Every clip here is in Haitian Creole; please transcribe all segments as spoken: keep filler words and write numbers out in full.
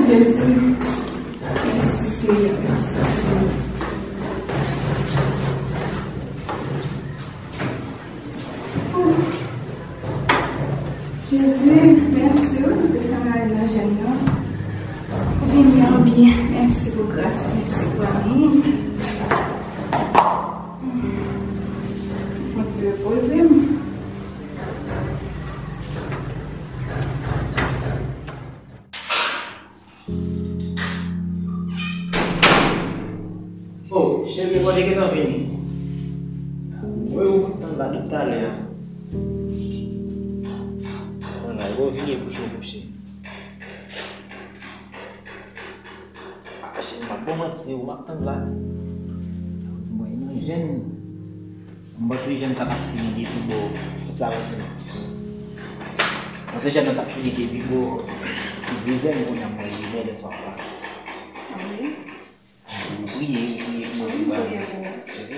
Jezi, mèsi Seyè, mèsi Seyè. Jezi, mèsi wi pou desann ale nan jèn nan. Ou vini an byen. Mèsi pou gras ou, mèsi pou amou ou. Fon ti repoze m. Oh, cheri, mwen te gentan vini. Mwen, ou tann la depi talè a. Mwen la, ou vini kouche, kouche. Ah, cheri, m ap bon manti, ou m ap tann la. Ou di mwen, nan jèn. M panse jèn sa t ap fini depi bò, sa avanse non. M panse jèn nan t ap fini depi bò dizè, kounye a m wè li bèlè swa pa. Wi. Ann di ou priye, ou priye pou mwen, ou priye pou mwen. Ok?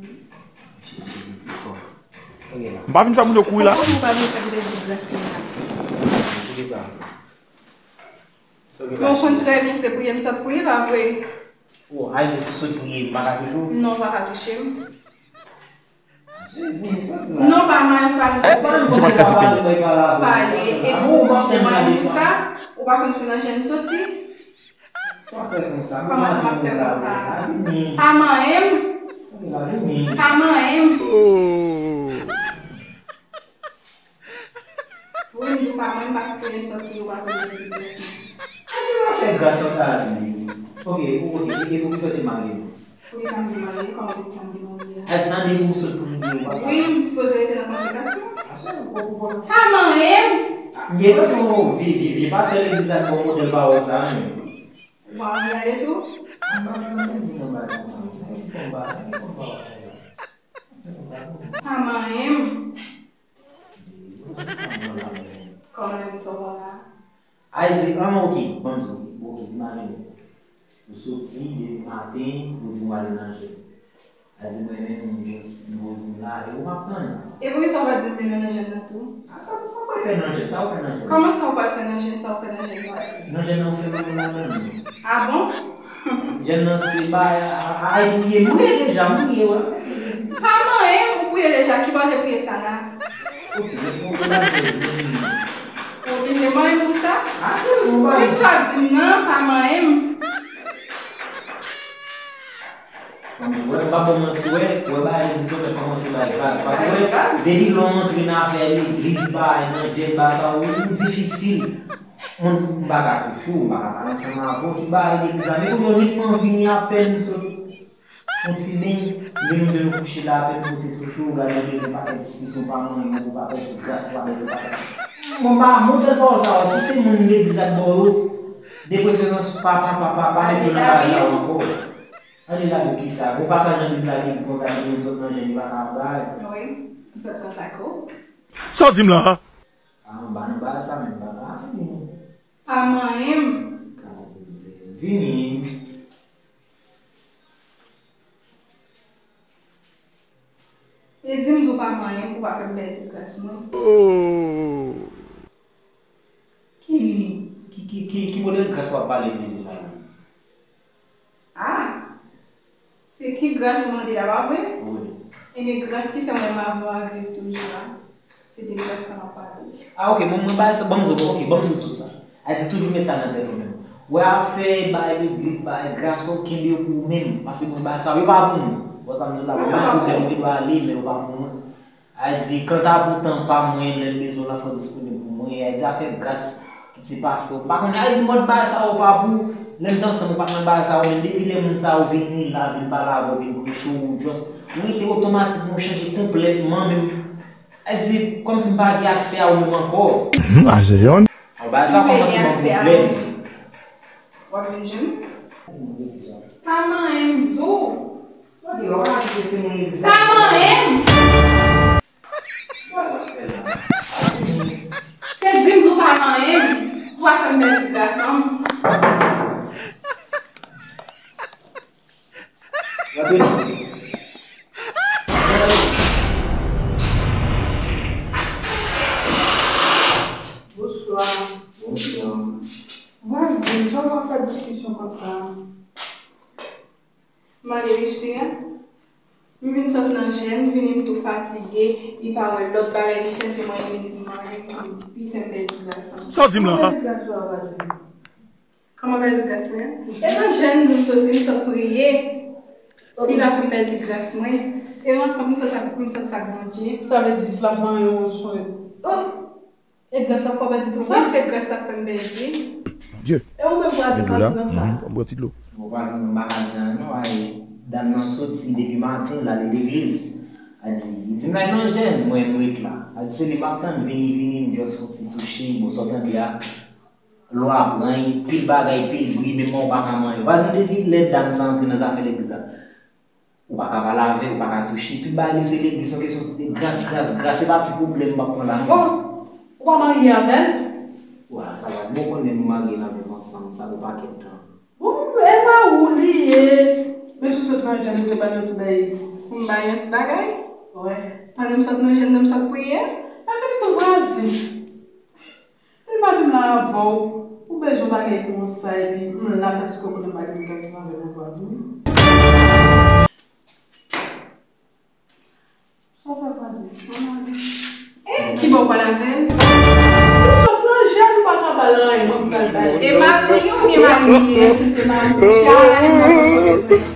Wi. Ok, la. M pa vin fè moun yo kouri la. Poukisa ou pa vin fè m pèdi gras mwen la? Poukisa? Bon, ou konn trè byen se priye m sot priye, pa vre? Oh, Ayiti, si sot priye, m pa ka touche w? Non, ou pa ka touche m. Non, pa mal, pa mal. Ti mat kati peyi. Pale, epi ou manje mwen pou sa, ou pa konn si nan jèn m soti? Kòman sa m ap fè konsa? Pa manyen m. Pa manyen m. Oh. Wi, m di w pa mwen, m pa site lè m sot toujou pa fè mwen ti gras. Fè gras sa w ta di. Ok, ok, ok, ok, ok, soti marye. Poukisa m di marye? Kòman poukisa m di marye a? Èske nan de moun sot pou nou di yo pa? Wi, m sipoze rete nan konsekrasyon. Pa manyen m. M gen enpresyon vi, vi, vi pastè legliz la ki ba w modèl pawòl sa menm. Ou pa anvi ale tou? M pa bezwen di non bagay konsa. Nèg ki fè m ba, nèg ki fè m ba w sa la. Fè konsa pou mwen. Pa manyen m. Kòman nèg sa w la menm? Ayiti, ah, ok, ban m di w, ok, imajine. Ou soti depi maten, ou di w ale nan jèn. A di mwen menm, m just, m poze m la, e ou m ap tann. E poukisa w pa di m menm nan jèn nan tou? A sa, sa w pral fè nan jèn, sa w fè nan jèn? Kòman sa w pral fè nan jèn, sa w fè nan jèn pa? Nan jèn nan ou fè mwen ladan. A bon? Jèn nan se bay, a, a, a, priye, m priye deja, m priye, wè. Pa manyen m, ou priye deja, ki bò te priye sa la? Ok, bon, bon, bon, bon, bon. Ou oblije manyen m pou sa? Di m sa w ap di m nan, pa manyen m. Bon, wè, m pa ba w manti, wè, wè, bagay legliz yo fè kòmanse bay vag. Paske, wè, depi lè w antre nan afè legliz, bay nan jèn, bay sa, ou, ou difisil. Mwen, m pa ka touche w, m pa ka pale ansanm avè w, tout bagay legliz la. Men kounye a, nèt mwen vini apèn, m sot yon ti beny, vin jwenn ou kouche la, apèn m soti touche w, gade w devan pakèt diskisyon, pa manyen w, ou pa pèdi gras, ou pa pèdi, ou pa pèdi. Bon, m pa montre l pawòl sa yo, si se moun legliz ak bò yo, de preferans, pa, pa, pa, pa, pa met yo nan bagay sa yo ankò. Ale la pou kisa? Gon pasaj nan Bib la ki di konsa, gen moun sot nan jèn, li pa ka bay. Wi, m sot konsa kou. Sa w di m la? A, anba nan bagay sa menm, pa ka fini. Pa manyen m. Vini. E di m di w pa manyen m pou w pa fè m pèdi gras mwen. Oh. Ki, ki, ki, ki, ki modèl gras w ap pale de li la menm? Ah! Se ki gras ou mande la, pa vre? Wi. Ebyen, gras ki fè mwen m avè w ap viv toujou a, se de gras sa m ap pale. Ah, ok, bon, mwen bay sa, ban m di w, ok, ban m di w tout sa. A di, toujou met sa nan tèt ou menm. Wè afè bay legliz, bay gras, ok, kenbe yo pou ou menm, paske mwen bay sa, yo pa pou mwen. Bon, sa m di w la, mwen pa gen pwoblèm, ou gen dwa ale, men yo pa pou mwen. A di, kanta pou tan pa mwen, lè m bezwen w la, fò w disponib pou mwen. A di, afè gras ki ti pase w. M pa konnen, a di, mòd bagay sa yo pa pou ou. Lè m te ansanm, ou pa t nan bagay sa yo, men depi lè moun sa yo vini la, vin pale avè w, vin preche w, ou just, ou rete otomatikman, ou chanje konplètman, menm. A di, kòmsi m pa gen aksè a ou menm ankò. Mhm, a se yon. Bon, bagay sa kòmanse ban m pwoblèm. W ap vin jwenn mwen? Pa manyen m di w. Sa manyen m! Se di m di w pa manyen m, ou pa fè m pèdi gras an m. Bonswa. Bonswa. Vwazin, sa w Konsa. M ale mesye. M vin sot nan jèn, vini m tou fatige. Li pa wè lòt bagay li fè, se mwen li vin pou manje, li fè m pèdi gras lan. Sa w di m la? Kòman pèdi gras mwen? E nan jèn m di m soti, m sot priye. Li la fè m pèdi gras mwen. E rankont m sot ak, m sot fè ak Bondye. Sa vle di si l ap manyen w sou. Oh! E gras ap fè w pèdi tout sa? Wi, se gras ap fè m pèdi. Mon Dieu. E ou menm vwazen, sa w di nan sa? Mhm, m pran ti dlo. Bon, vwazen, m pa ka di anyen non. Ay, dam nan soti depi maten, l ale legliz. A di, li di m lay nan jèn, mwen m ret la. A di se li m ap tann, vini, vini, m just fè yon ti touche, bon, sa w tande a. Lwa pran, pil bagay, pil bri, menm mwen ou pa ka manyen. Vwazen, depi lè dam sa antre nan zafè legliz la, ou pa ka pale avè l, ou pa ka touche l. Tout bagay li se legliz, se yon kesyon de gras, gras, gras. Se pa ti pwoblèm m ap pran la non. Bon, ou pa marye avè l? Wa, sa va. Bon, konnen nou marye, n ap viv ansanm, sa gen pakèt tan. Bon, e pa ou li ye. Menm si w sot nan jèn, ou te ba l yon ti bagay. Ou m ba l yon ti bagay? Wi. Pandan m sot nan jèn nan, m sot priye? Avèk tou vwazen. Li pa vin la avè w. Ou bezwen bagay konsa epi m la tandiske w konnen m pa gen bagay avè w vwazen. Sa w fè vwazen? E ki bò w pral avè l? Ou sot nan jèn, ou pa ka ba l anyen, mwen m pral ba l. E mari w oubyen mari m ye? Si te mari w, chè a la, li mwen konsa bezwen.